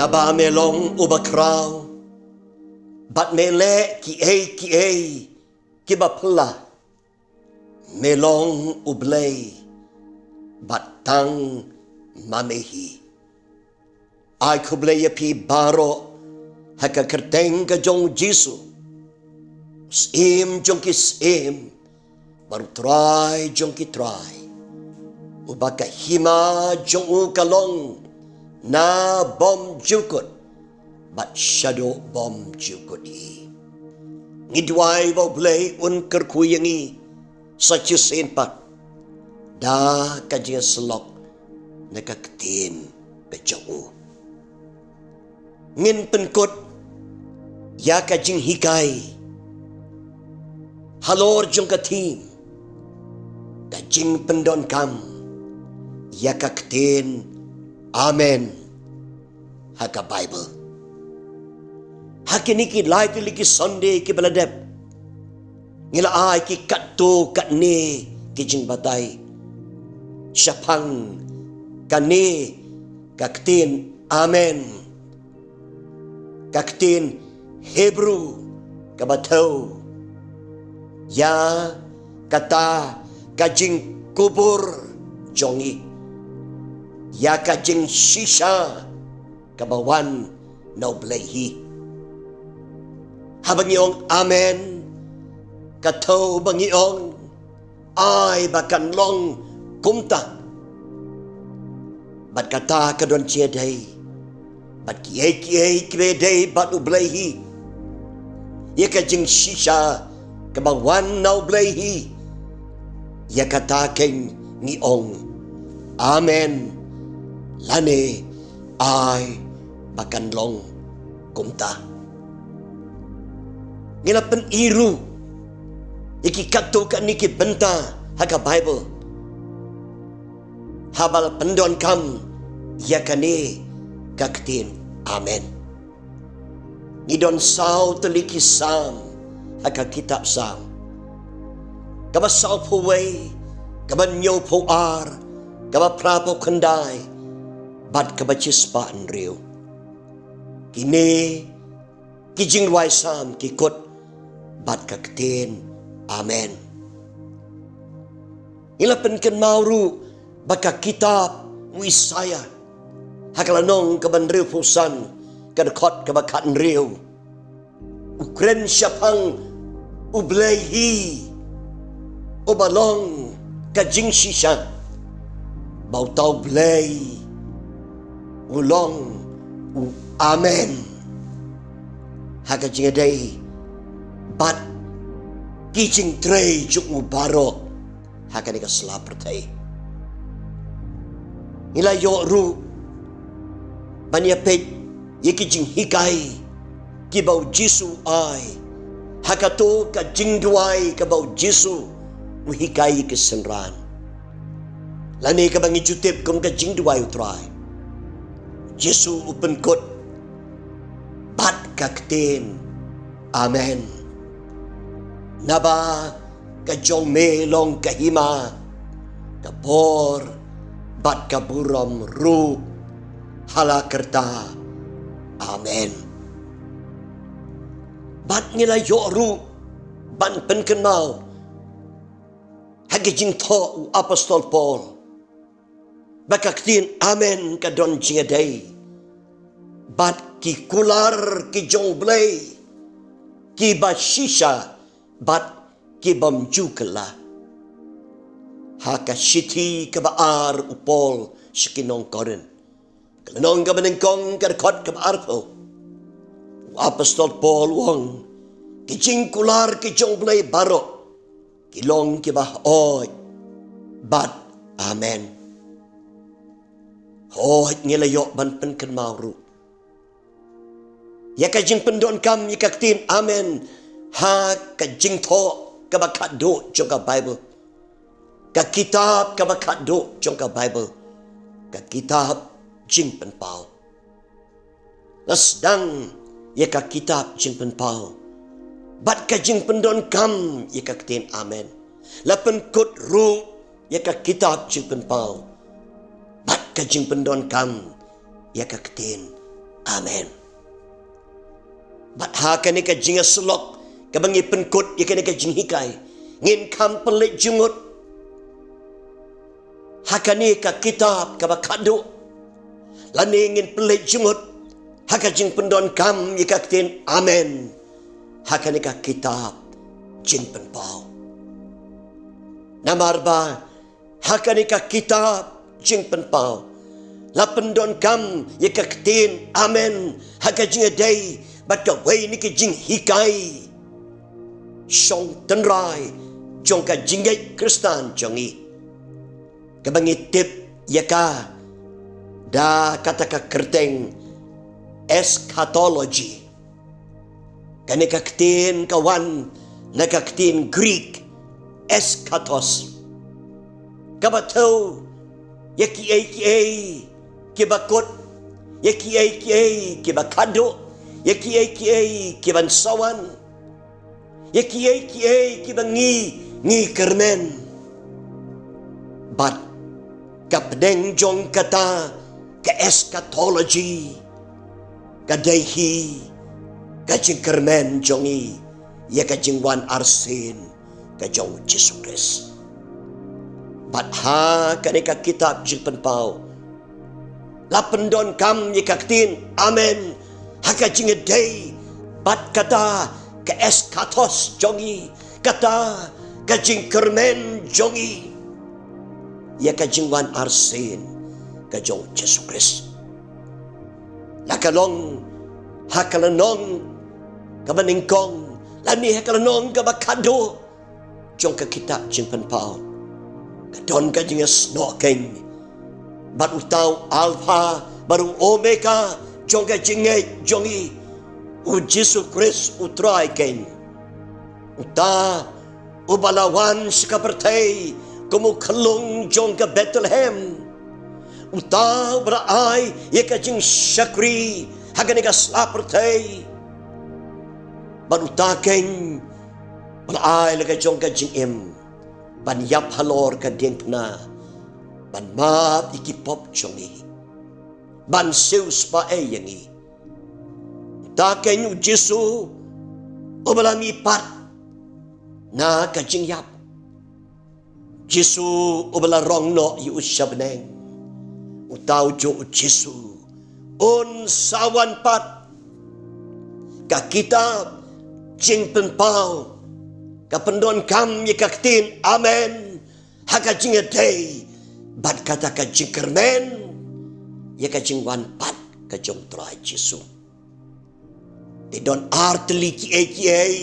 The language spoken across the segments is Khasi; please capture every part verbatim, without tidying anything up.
Naba me long uba khraw, bad me leh kiei kiei kiba phylla. Me long U Blei, bad tang ma me hi. Ai khublei ïa phi baroh ha ka kyrteng ka jong U Jisu, Syiem jong ki syiem, bad U Trai jong ki trai, uba ka hima jong u ka long na bymjukut bad shaduh bymjukut hi. Ngi duwai ba U Blei un kyrkhu ïa ngi sa shisien pat da ka jingïasyllok na ka ktien ka jong u. Ngin pynkut ïa ka jinghikai halor jong ka theme, ka jingpyndonkam ïa ka ktien Amen ha ka Bible. Ha kine ki lai tylli ki Sunday kiba la dep, ngi la ai ki katto katne ki jingbatai shaphang kane ka ktien Amen, ka ktien Hebru kaba thew ïa kata ka jingkubur jong ngi, ïa ka jingshisha kaba wan na U Blei hi. Haba ngi ong Amen, ka thew ba ngi ong, ai ba kan long kumta. Bad kata ka don jingïadei bad kiei kiei kiba ïadei bad U Blei hi, ïa ka jingshisha kaba wan na U Blei hi. Ïa kata keiñ ngi ong Amen, lane ai ba kan long kumta. Ngi la pyni ruh ïa ki katto katne ki bynta ha ka Bible haba la pyndonkam ïa kane ka ktien Amen. Ngi don saw tylli ki Salm ha ka kitab Salm: kaba sawphew wei, kaba hynñiewphew ar, kaba phraphew khyndai, bad kaba shispah hynriew. Kine ki jingrwai Salm ki kut bad ka ktien Amen. Ngi la pynkynmaw ruh ba ka kitab u Isaïah ha ka lynnong kaba hynriewphew san, ka dkhot kaba khathynriew, u kren shaphang U Blei hi, uba long ka jingshisha, ba uta U Blei u long u Amen ha ka jingïadei bad ki jingtrei jong u baroh ha kane ka sla pyrthei. Ngi la ïoh ruh ban ïa peit ïa ki jinghikai kiba U Jisu u ai ha kato ka jingduwai kaba U Jisu u hikai ïa ki synran, lane kaba ngi ju tip kum ka jingduwai U Trai. U Jisu u pynkut bad ka ktien Amen. Naba ka jong me long ka hima, ka bor bad ka burom ruh, ha la karta Amen. Bad ngi la ïoh ruh ban pynkynmaw ha ki jingthoh u Apostol Paul ba ka ktien Amen ka don jingïadei bad ki kular ki jong U Blei kiba shisha bad ki bym ju kylla. Ha ka shithi kaba ar u Paul sha ki nong Korinth, ka lynnong kaba nyngkong, ka dkhot kaba arphew, u Apostol Paul u ong, ki jingkular ki jong U Blei baroh ki long kiba hooid bad Amen. Hooid, ngi la ïoh ban pynkynmaw ruh ïa ka jingpyndonkam ïa ka ktien Amen ha ka jingthoh kaba khatduh jong ka Bible, ka kitab kaba khatduh jong ka Bible, ka kitab Jingpynpaw. La sdang ïa ka kitab Jingpynpaw bad ka jingpyndonkam ïa ka ktien Amen. La pynkut ruh ïa ka kitab Jingpynpaw bad ka jingpyndonkam ïa ka ktien Amen. Bad ha kane ka jingïasyllok kaba ngi pynkut ïa kane ka jinghikai, ngin kham pynleit jingmut ha kane ka kitab kaba khadduh, lane ngin pynleit jingmut ha ka jingpyndonkam ïa ka ktien amen ha kane ka kitab Jingpynpaw. Namar ba ha kane ka kitab Jingpynpaw la pyndonkam ïa ka ktien amen ha ka jingïadei bad kawei na ki jinghikai shong tynrai jong ka jingngeit Khristan jong ngi, kaba ngi tip ïa ka da kata ka kyrteng eschatology. Kane ka ktien ka wan na ka ktien Greek eschatos, kaba thew ïa kiei kiei kiba kut, ïa kiei kiei kiba khadduh, ïa kiei kiei kiban sa wan, ïa kiei kiei kiba ngi, ngi kyrmen. Bad ka pdeng jong kata ka eschatology ka dei hi ka jingkyrmen jong ngi ïa ka jingwan arsien ka jong U Jisu Khrist. Bad ha kane ka kitab Jingpynpaw la pyndonkam ïa ka ktien amen ha ka jingïadei bad kata ka eschatos jong ngi, kata ka jingkyrmen jong ngi ïa ka jingwan arsien ka jong U Jisu Khrist. La ka long ha ka lynnong kaba nyngkong lane ha ka lynnong kaba khadduh jong ka kitab Jingpynpaw, ka don ka jingïasnoh keiñ bad uta u Alpha bad u Omega jong ka jingngeit jong ngi, U Jisu Khrist U Trai keiñ. Uta uba la wan sha ka pyrthei kum u khyllung jong ka Bethlehem. Uta uba la ai ïa ka jingshakri ha kane ka sla pyrthei. Bad uta keiñ uba la ai la ka jong ka jingim ban ïap halor ka diengphna ban map ïa ki pop jong ngi, ban siew spah ei ïa ngi. Uta keiñ U Jisu uba la mihpat na ka jingïap. Jisu uba la rong noh ïa u sha bneng. Uta u juh U Jisu un sa wan pat. Ka kitab Jingpynpaw ka pyndonkam ïa ka ktien amen ha ka jingïadei bad kata ka jingkyrmen ïa ka jingwan pat ka jong U Trai Jisu. Te don ar tylli kiei kiei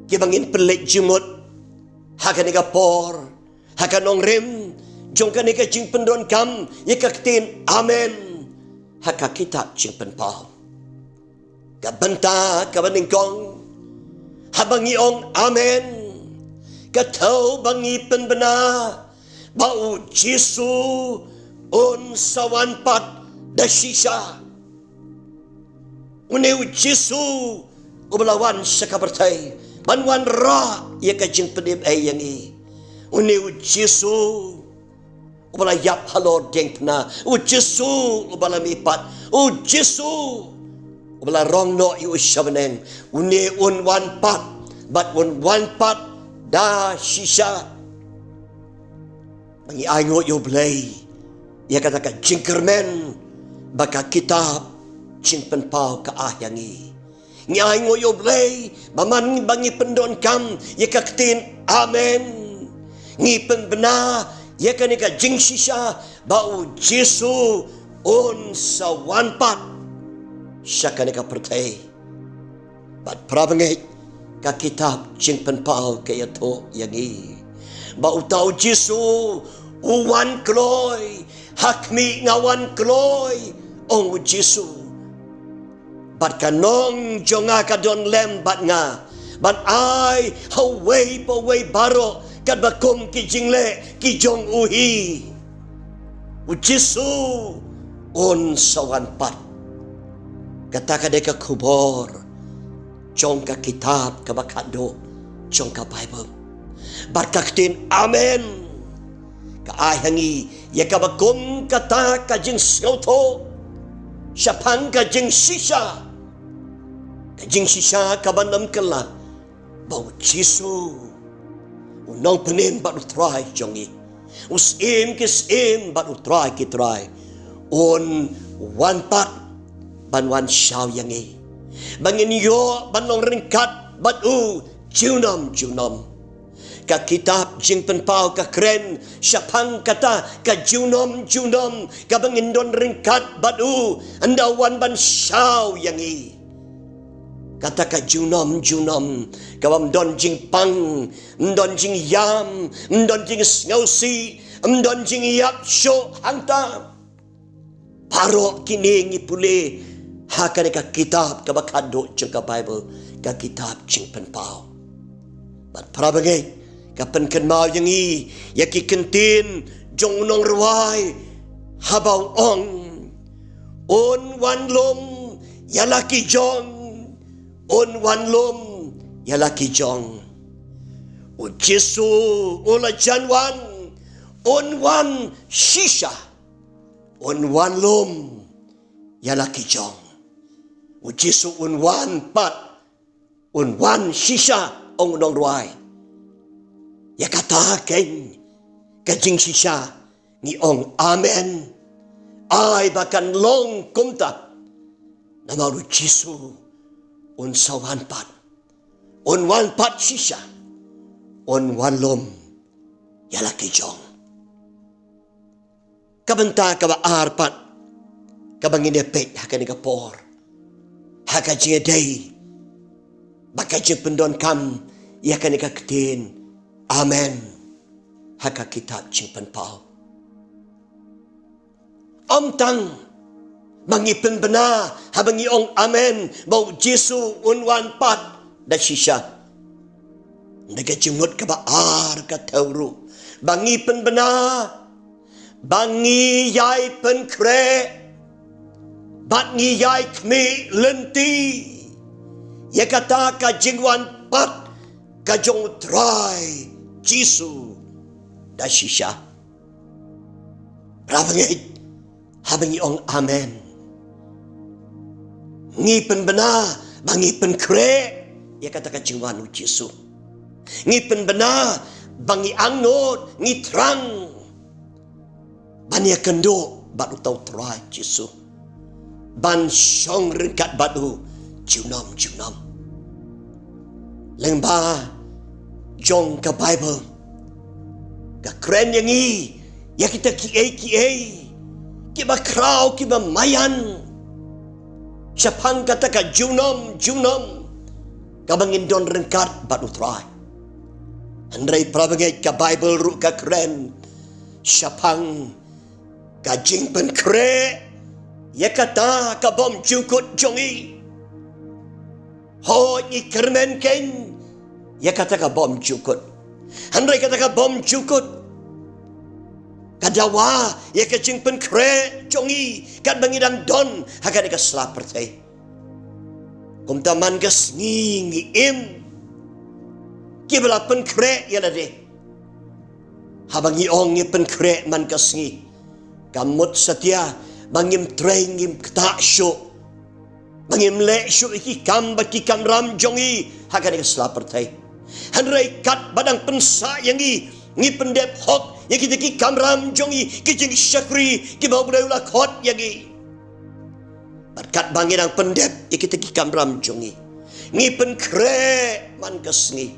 kiba ngin pynleit jingmut ha kane ka por, ha ka nongrim jong kane ka jingpyndonkam ïa ka ktien amen ha ka kitab Jingpynpaw. Ka bynta kaba nyngkong, haba ngi ong amen, ka thew ba ngi pynbna ba U Jisu un sa wan pat da shisha. Une U Jisu uba la wan sha ka pyrthei ban wanrah ïa ka jingpynim ei ïa ngi. Une U Jisu uba la ïap halor diengphna, U Jisu uba la mihpat, U Jisu uba la rong noh ïa u sha bneng. Une un wan pat bad un wan pat da shisha. Ba ngi ainguh ïa U Blei ïa kata ka jingkyrmen ba ka kitab Jingpynpaw ka ai ïa ngi. Ngi ainguh ïa U Blei ba man ba ngi pyndonkam ïa ka ktien amen, ngi pynbna ïa kane ka jingshisha ba U Jisu un sa wan pat sha kane ka pyrthei. Bad parabangeit, ka kitab Jingpynpaw ka ïathuh ïa ngi ba uta U Jisu u wan kloi, ha khmih nga wan kloi, ong U Jisu. Bad ka nong jong nga ka don lem bad nga ban ai ha uwei pa uwei baroh katba kum ki jingleh ki jong u hi. U Jisu un sa wan pat. Kata ka dei ka khubor jong ka kitab kaba khadduh jong ka Baibl. Bad ka ktien amen ka ai ha ngi ïa kaba kum kata ka jingsngewthuh shaphang ka jingshisha, ka jingshisha kaban ym kylla, ba u Jisu u nongpynim bad u Trai jong ngi, u Syiem ki syiem bad u Trai ki trai, un wan pat ban wan shaw ïa ngi, ba ngin ïoh ban long ryngkat bad u junom junom. Ka kitab Jingpynpaw ka kren shaphang kata ka junom junom, kaba ngin don ryngkat bad u ynda u wan ban shaw ïa ngi. Kata ka junom junom, kaba ym don jingpang, ym don jingïam, ym don jingsngewsih, ym don jingïap shuh hangta. Baroh kine ngi pule ha kane ka kitab kaba khatduh jong ka Baibl, ka kitab Jingpynpaw. Bad parabangeit, ka pynkynmaw ïa ngi ïa ki kyntien jong u nongrwai haba u ong, un wan lum ïa la ki jong, un wan lum ïa la ki jong. U Jisu u la jan wan, un wan shisha, un wan lum ïa la ki jong. U Jisu un wan pat, un wan shisha, ong u nongrwai. Ïa kata keiñ ka jingshisha ngi ong amen. Ai ba kan long kumta. Namar u Jisu un sa wan pat, un wan pat shisha, un wan lum ïa la ki jong. Ka bynta kaba ar pat kaba ngin ïa peit ha kane ka por, ha ka jingïadei bad ka jingpyndonkam ïa kane ka ktien amen ha ka kitab Jingpynpaw. Ym tang ba ngi pynbna haba ngi ong amen ba u Jisu un wan pat da shisha. Hynrei ka jingmut kaba ar ka thew ruh ba ngi pynbna, ba ngi ïai pynkhreh bad ngi ïai khmih lynti ïa kata ka jingwan pat ka jong u Trai Jisu da shisha. Parabangeit, haba ngi ong amen, ngi pynbna ba ngi pynkhreh ïa kata ka jingwan u Jisu. Ngi pynbna ba ngi angnud, ngi thrang ban ïakynduh bad uta u Trai Jisu, ban shong ryngkat bad u junom junom. Lyngba jong ka Baibl ka kren ïa ngi ïa kita kiei kiei kiba khraw, kiba maïan shaphang kata ka junom junom kaba ngin don ryngkat bad u Trai. Hynrei parabangeit, ka Baibl ruh ka kren shaphang ka jingpynkhreh ïa kata ka bym jukut jong ngi. Hooid, ngi kyrmen keiñ ïa kata ka bym jukut. Hynrei kata ka bym jukut ka dawa ïa ka jingpynkhreh jong ngi katba ngi dang don ha kane ka sla pyrthei. Kumta man ka sngi ngi im kiba la pynkhreh ïa lade. Haba ngi ong ngi pynkhreh man ka sngi, ka mut satia ba ngim trei, ngim ktah shuh, ba ngim leh shuh ïa ki kam bad ki kamram jong ngi ha kane ka sla pyrthei. Hynrei katba dang pynsah ïa ngi, ngi pyndep hok ïa kita ki kamram jong ngi, ki jingshakri kiba U Blei u la khot ïa ngi. Bad katba ngi dang pyndep ïa kita ki kamram jong ngi, ngi pynkhreh man ka sngi,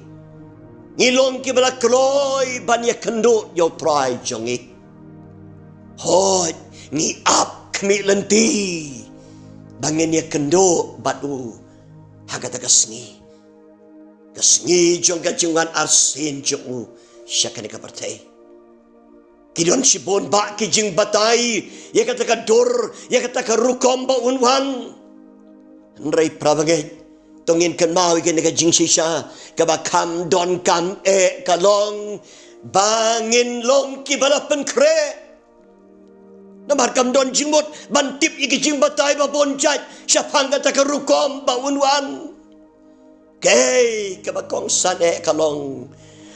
ngi long kiba la kloi ban ïakynduh ïa u Trai jong ngi. Hooid, ngi ap khmih lynti ba ngin ïakynduh bad u ha kata ka sngi, ka sngi jong ka jingwan arsien jong u sha kane ka pyrthei. Ki don shibun bah ki jingbatai ïa kata ka dur, ïa kata ka rukom ba un wan. Hynrei parabangeit, to ngin kynmaw ïa kane ka jingshisha kaba kham donkam eh ka long ba ngin long kiba la pynkhreh. Namar kam don jingmut ban tip ïa ki jingbatai ba bun jait shaphang kata ka rukom ba un wan. Kaei kaba kongsan eh ka long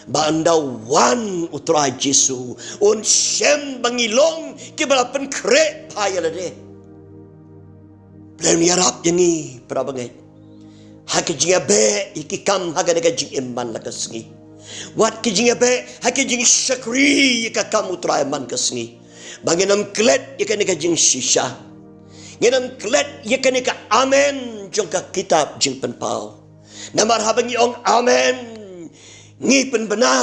ba ynda wan u Trai Jisu, un shem ba ngi long kiba la pynkhreh bha ïa lade. Blei un ïarap ïa ngi para bangeit ha ka jingïabeh ïa ki kam ha kane ka jingim man la ka sngi. Wat ka jingïabeh ha ka jingshakri ïa ka kam U Trai man ka sngi. Ba ngin ym klet ïa kane ka jingshisha. Ngin ym klet ïa kane ka amen jong ka kitab Jingpynpaw. Namar haba ngi ong amen, ngi pynbna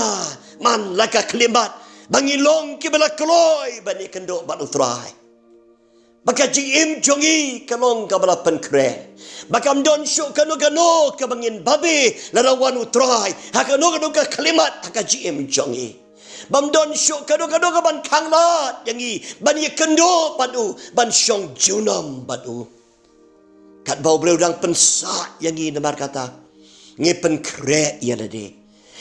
man la ka khyllipmat ba ngi long kiba la kloi ban ïakynduh bad U Trai. Ba ka jingim jong ngi ka long kaba la pynkhreh. Ba kam don shuh kano kano kaba ngin babe lada wan U Trai ha kano kano ka khyllipmat ha ka jingim jong ngi. Bym don shuh kano kano kaban khanglad ïa ngi ban ïakynduh bad U, ban shong junom bad U. Katba U Blei u dang pynsah ïa ngi, namar kata ngi pynkhreh ïa lade,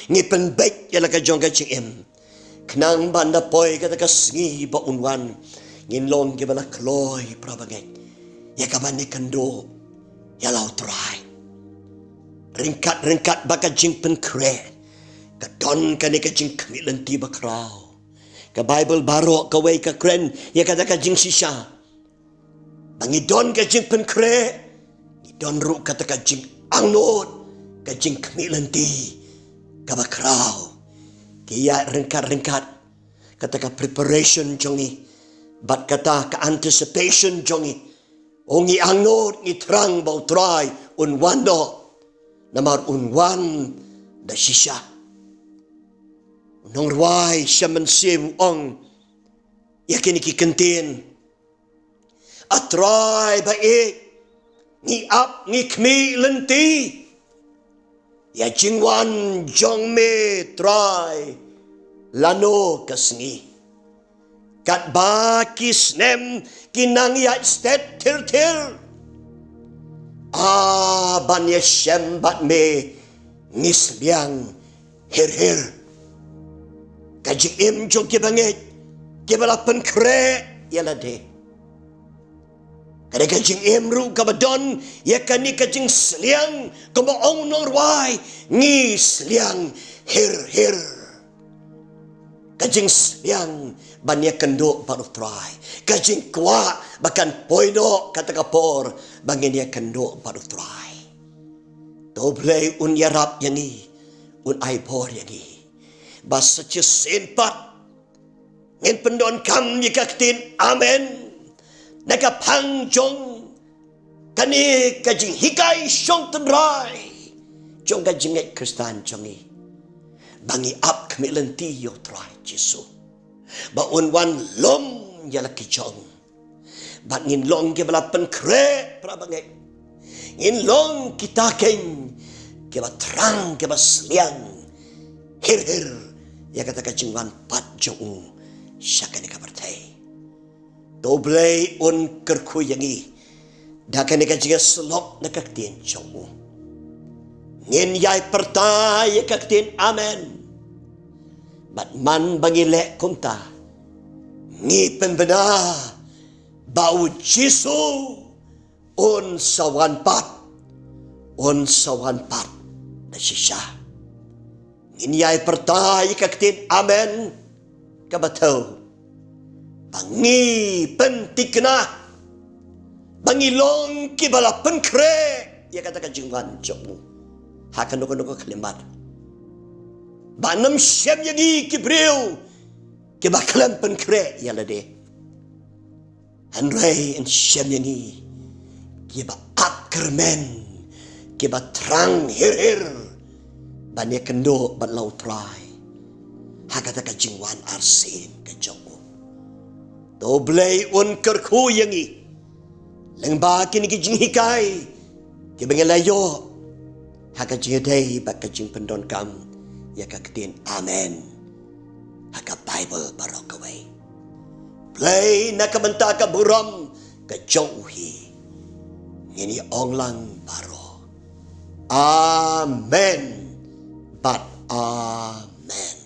ngi pynbeit ïa la ka jong ka jingim. Khnang ba haba poi kata ka sngi ba un wan, ngin long kiba la kloi para bangeit ïa kaban ïakynduh ïa la U Trai. Ryngkat ryngkat bad ka jingpynkhreh, ka don kane ka jingkhmih lynti bakhraw. Ka Baibl baroh kawei ka kren ïa kata ka jingshisha. Ba ngi don ka jingpynkhreh, ngi don ruh kata ka jingangnud, ka jingkhmih lynti kaba khraw. Ki ïaid ryngkat ryngkat, kata ka preparation jong ngi bad kata ka anticipation jong ngi. O, ngi angnud, ngi thrang ba U Trai un wan noh, namar un wan da shisha. U nongrwai sha mynsiem u ong ïa kine ki kyntien: A Trai ba ïeit, ngi ap ngi khmih lynti ïa jingwan jong me Trai lano ka sngi. Katba ki snem ki nang ïaid stet thir thir, a ban ïashem bad me ngi sliang hir hir. Ka jingim jong ki bangeit kiba la pynkhreh ïa lade. Ka dei ka jingim ruh kaba don ïa kane ka jingsliang, kumba ong u nongrwai, ngi sliang hir hir. Ka jingsliang ban ïakynduh bad U Trai, ka jingkwah ba kan poi noh kata ka por ba ngin ïakynduh bad U Trai. To Blei un ïarap ïa ngi, un ai bor ïa ngi, ba sa shisien pat ngin pyndonkam ïa ka ktien amen na ka phang jong kane ka jinghikai shong tynrai jong ka jingngeit Khristan jong ngi, ba ngi ap khmih lynti ïa U Trai Jisu, ba un wan lum ïa la ki jong. Bad ngin long kiba la pynkhreh para bangeit, ngin long kita keiñ kiba thrang, kiba sliang hir hir ïa kata ka jingwan pat jong U sha kane ka pyrthei. To Blei un kyrkhu ïa ngi da kane ka jingïasyllok na ka ktien jong U. Ngin ïai pyrta ïa ka ktien amen. Bad man ba ngi leh kumta, ngi pynbna ba U Jisu un sa wan pat, un sa wan pat da shisha. Ngin ïai pyrta ïa ka ktien amen kaba thew, ba ngi pynthikna ba ngi long kiba la pynkhreh ïa kata ka jingwan jong U ha kano kano ka khyllipmat. Ba ym shem ïa ngi ki briew kiba khlem pynkhreh ïa lade. Hynrei yn shem ïa ngi kiba ap kyrmen, kiba thrang hir hir ban ïakynduh bad la U Trai ha kata ka jingwan arsien ka jong U. To Blei un kyrkhu ïa ngi lyngba kine ki jinghikai kiba ngi la ïoh ha ka jingïadei bad ka jingpyndonkam ïa ka ktien amen ha ka Baibl baroh kawei. Blei na ka bynta ka burom ka jong U hi, ngin ïa ong lang baroh, amen bad amen.